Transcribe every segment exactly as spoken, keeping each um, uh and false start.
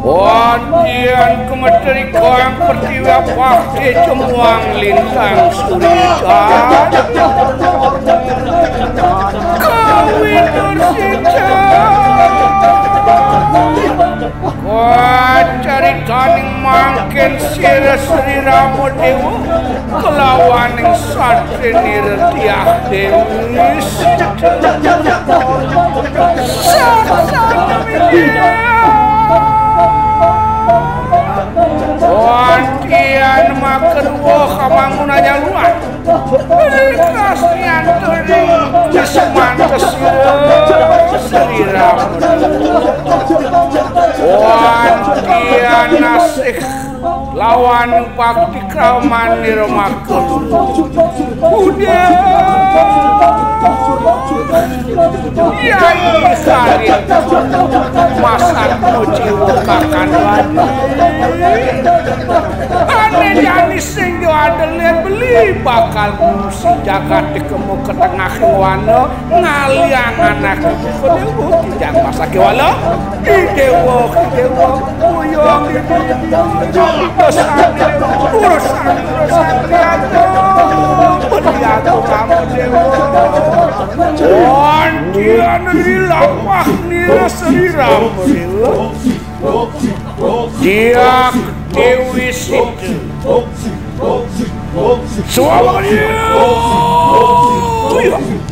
Wonten kang pertiwi abakti cemuang lintang surya. Kawinur sida. Kacaritaning mangkin sira Sri Rama Dewa kelawaning satri nira Diah Dewi. Wantian makedua kamangun aja luar. Kasnyantri semantes sira. Wantian asih lawan bakti kraman nira makun. Udah. Yai Karit masak jiwa kakan. Ane jani sing yo ada lihat beli bakal ngungsi jagat di kemu ke tengah wana ngaliang anak ibu kode kijang masak wala. Idewa, idewa, uyang, idewa, urusan, urusan, urusan, lihat, beli aku kamu dewa. Wantian ri lamah nira Sri Rama Dewa. Diah Dewi Sita. Suwamanya.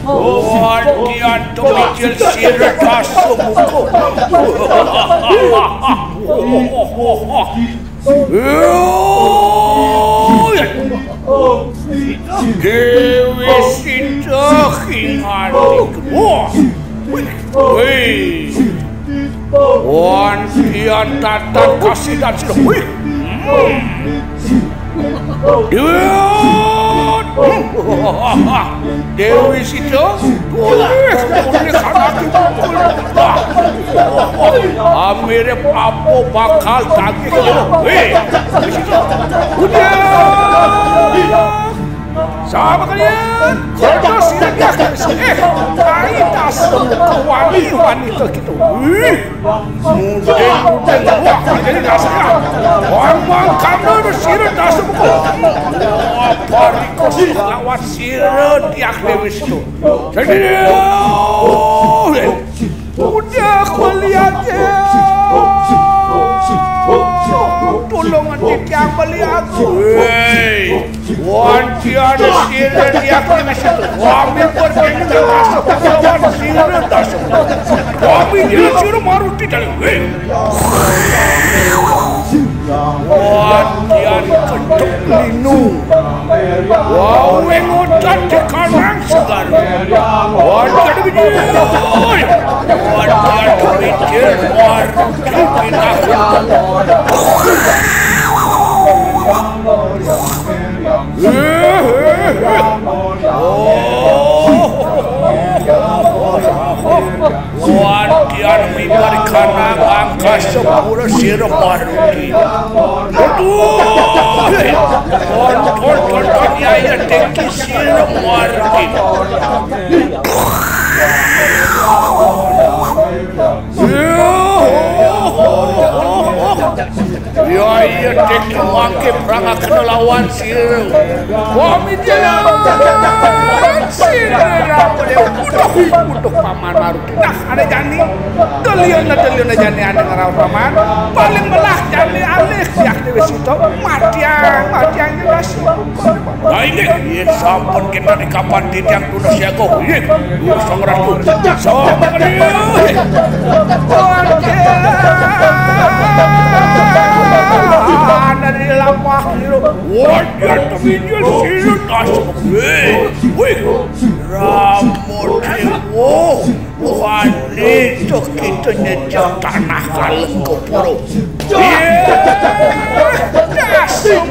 Wantian tumicil sira kasumuka. Dewi Sita kinganik. Wah. Wih. Wih. Wantian tatan kasih dan sira. Wih. Hmm. Dewi. Dewi Sita. Wih. Wih. Amire apa bakal tagih. Wih. Udah. Sama kalian. Kata sirah. Eh, kaitas wanita kita. Wih. Mudeng-mudeng, wah, jadi rasanya. Wah, mangkang sira dasar. Wah, pariko sira lawan sira Diah Dewi Sita. Jadi, oh, Udah melihat ya. Tulungan titiang melihat. Hei, wantian sira diak di situ. Kami pergi ke masuk lawan sira dasar. Kami dia suruh maru di dalam. Hei. Wantian keduk linu. Waweng odat di kanang segar. Wantian biji. Oi. Wantian biji. War. Pindah. Wantian mimbar kanang angka sepura sira marugi. Aduh, kontol-kontol yaya teki sira marugi. Ya, iya, teki mangke perang kena lawan sira. Wah, mijalan sira. Udah, udah, paman marugi. Nah, ada jani. Delian, delian jani ada ngerau paman. Paling belah jani alih siak dewe sito. Matian, matian jelas. Nah, ini, iya, sampun kita di kapan titiang tunas siaga. Iya, iya, sang ratu. Sampun, iya. Ada di lampah, iya. Wajar teminjil sila nasib. Wih, wih. Ramo dewo. Wani tuh kita nyejak tanah kaleng kepuro. Iya. Nasib.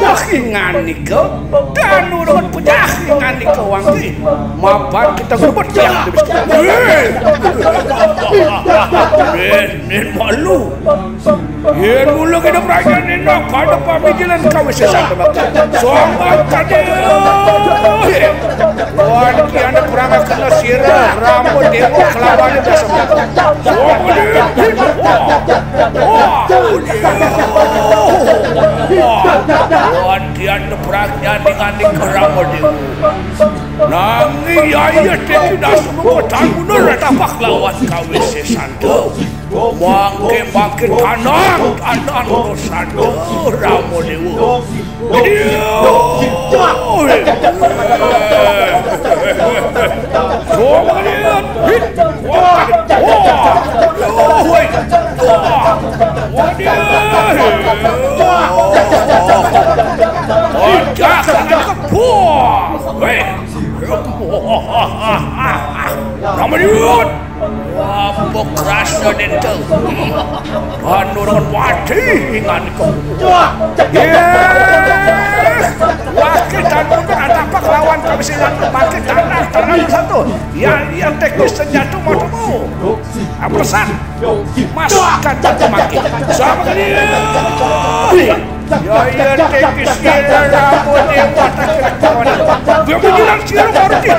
Wah, ingan nika. Dan urut pejah ingan nika wangi. Mapan kita gubet ya. Wih. Nen, nen malu. Yen mula kena praja nina kada pamikiran kawisesan tembak. Sombong kade. Wan kiana perang kena sira rambut dewa kelawan dasar. Sombong deh. Wah. Wah. Wah. Wan kiana perang nyaning-aning rambut dewa. Nanging yaya teki dasar mengkotan mundur tapak lawan kawisesan tu. Mangke-mangke tanang, tanang dosan. Ramo dewa. Aduh. Wah. Wah. Wah. Wah. Wah. Wah. Ramo dewa. Wabuk rasa dente. Panurun wadi ingan iku. Yes. Wah, kita mundur ada apa kelawan kami sing satu. Makin tanah, tanah satu. Ya, ya, teknis senjata mau temu. Apa pesan? Mas, kan tak makin. Sama kali. Ya, iya, tekis kira rambut yang patah kira kawan. Dia bilang sira baru dia.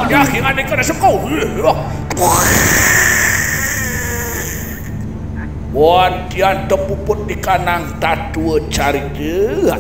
Ya, ingat ni kena seko. Wan tian tepuput di kanang tatua carita.